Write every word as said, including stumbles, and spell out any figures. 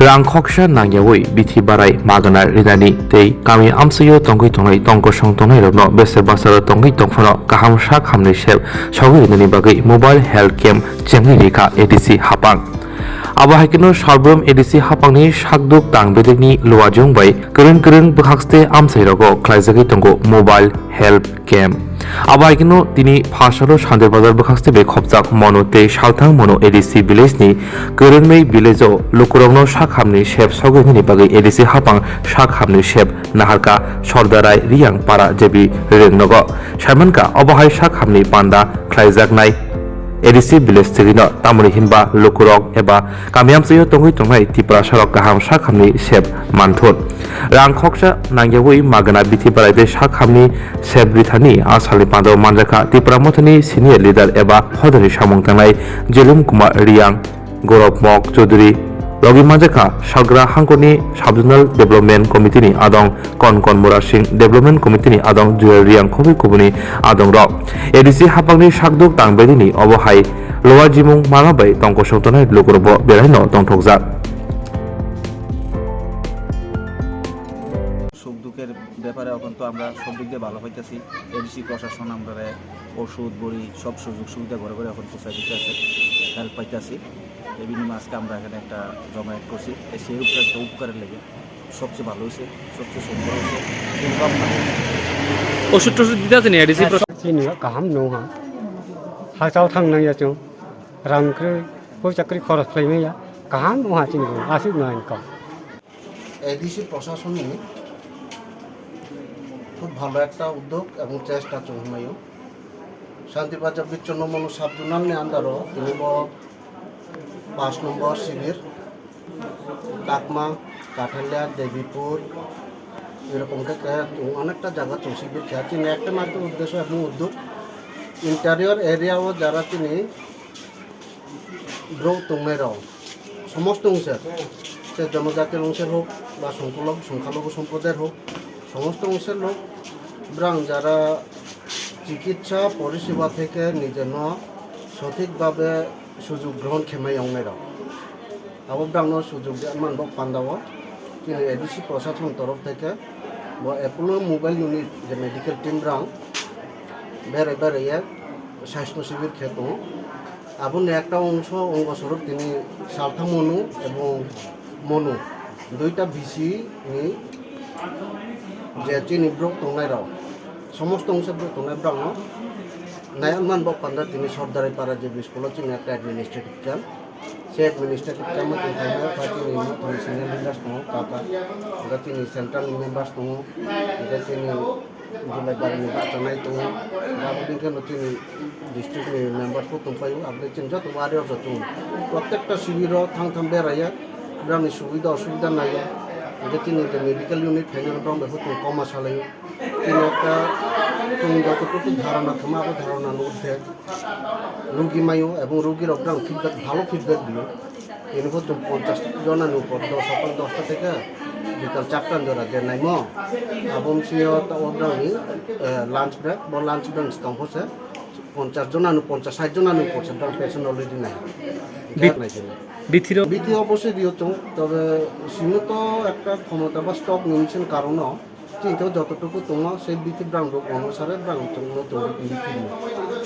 Rang khoksa nangyawi bithi barai magana rinani tei kami amchaio tongwi tongnai tongkosong tongnairokno beser basaro tongwi tongphano kaham sak hamni sep sogwi rinani bagwi mobile health camp chengwi rikha A D C hapang. Abo hai kheno Salbrum A D C hapangni sakduk tang bedekni luajung bai kwrwng kwrwng bwkhakste amchairogo khlaijagwi tongo mobile health camp. Abo hai kheno tini phasalo Sandir Bazar bwkhakste bai khopjak Monu tei salthang Monu A D C village ni kwrwngnwi village o lukurokno sak hamni sep sogwi rinani bagwi A D C hapang sak hamni sep naharka Sordarai Riyang para J B Rengnogo. Saimankha obo hai sak hamni panda khlaijaknai A D C village chigwino, tamoni hinba lukurok eba kami amchaio tongwi tongnai Tiprasarok kaham sak hamni sep manthun. Rang khoksa nangyawi magana bithi barai tei sak hamni sep rithani a salni pandao manjakha Tipra Mothani senior leader eba hodani samung tangnai Jelum Kumar Riyang, Gaurav Mok Chaudhary, logi manjakha Sagra Hangkoni Sub-Zonal Development Committee ni adong Kon Kon Murasing, Development Committee ni adong Juyal Riyang khobwi kubuni adongrok. A D C hapangni sakduk tang bedini obo hai loa jimung mana bai tongkosong tongnai lukurokbo belaino tongthokjak. সুখ দুঃখের ব্যাপারে এখন তো আমরা সব দিক দিয়ে ভালো পাইতেছি। এডিসি প্রশাসন আমরা ওষুধ, বড়ি, সব সুযোগ সুবিধা ঘরে ঘরে এখন পৌঁছায় দিতেছে, হেল্প পাইতেছি। এই বিনিময়ে আজকে আমরা এখানে একটা জমায়েত করছি, এই সেই উপকার, একটা উপকারের লেগে। সবচেয়ে ভালো হয়েছে, সবচেয়ে সুন্দর হয়েছে, শুনলাম না। ওষুধ টষুধ দিতে আছে নি এডিসি হ্যাঁ, প্রশাসন? Chini kaham nung ha. Hachal thang nang ya chung. Rang kri, ko chakri khoros khlai maya. Kaham nung ha chini. Asik na income. ADC প্রশাসনের খুব ভালো একটা উদ্যোগ এবং চেষ্টা চলছে। শান্তিবাজার বিচ্ছন্ন মনু সাব জোনালনি আন্ডারও তিনি পাঁচ নম্বর শিবির, কাকমা, কাঠালিয়া, দেবীপুর, এরকম থেকে অনেকটা জায়গা চলছে শিবির খেয়া। তিনি একটা মাত্র উদ্দেশ্য এবং উদ্যোগ ইন্টেরিয়র এরিয়াও যারা তিনি ব্রো টংনাইরাও সমস্ত অংশের, সে জনজাতির অংশের হোক বা সংখ্যালঘু সংখ্যালঘু সম্প্রদায়ের হোক, সমস্ত অংশের লোক ব্রাং যারা চিকিৎসা পরিষেবা থেকে নিজের ন সঠিকভাবে সুযোগ গ্রহণ খেমাই অংনাইরাও। Abo brangno sujuk de manbo pandao chini A D C প্রশাসন তরফ থেকে bo Apollo mobile unit je medical team brang berai berai ye স্বাস্থ্য শিবির khe tongo. Aboni ekta ongso ongo sorok tini salthang monu ebong monu duita bisi ni je chini borok tongnai rok somosto ongsa borok tongnai brangno nai manbo panda tini Sordarai para je school o chini ekta administrative camp. Se administrative camp o tongthai ma pha chini Muthoni senior leaders tongo, kaka, hingke chini central ni members tongo, hingke chini Julai bari ni bachanai tongo, abo dingkhe no chini district ni members bo tongpaio, aboni chini joto wari o joto tongo. Protekta sibiro thang thang beraiya, brani subida osubida naiya, hingke chini je medical unit phainai rok bai bo chwng koma salaio. Chini ekta chwng joto tuku dharana thuma, abo dharana no urdhe. Rugi maio ebong rugi rok brang feedback, bhalo feedback dio. Tini bo chwng ponchash jona ni upor, dos, sokol dosta theke bikal charta jora je naimo. Abo msio ta o brang ni, eh, lunch break, bo lunch break tong pho se ponchash jona ni, ponchash sait jona ni upor se brang patient already nai. Bit-, nai sini. Bithiro? Bithi obosoi dio chwng, tobe simo to ekta khomota ba stock ni machine karono. Chini to jototuku tongo, se bithi brang rok onusare brang chwngno chwng bithi rw.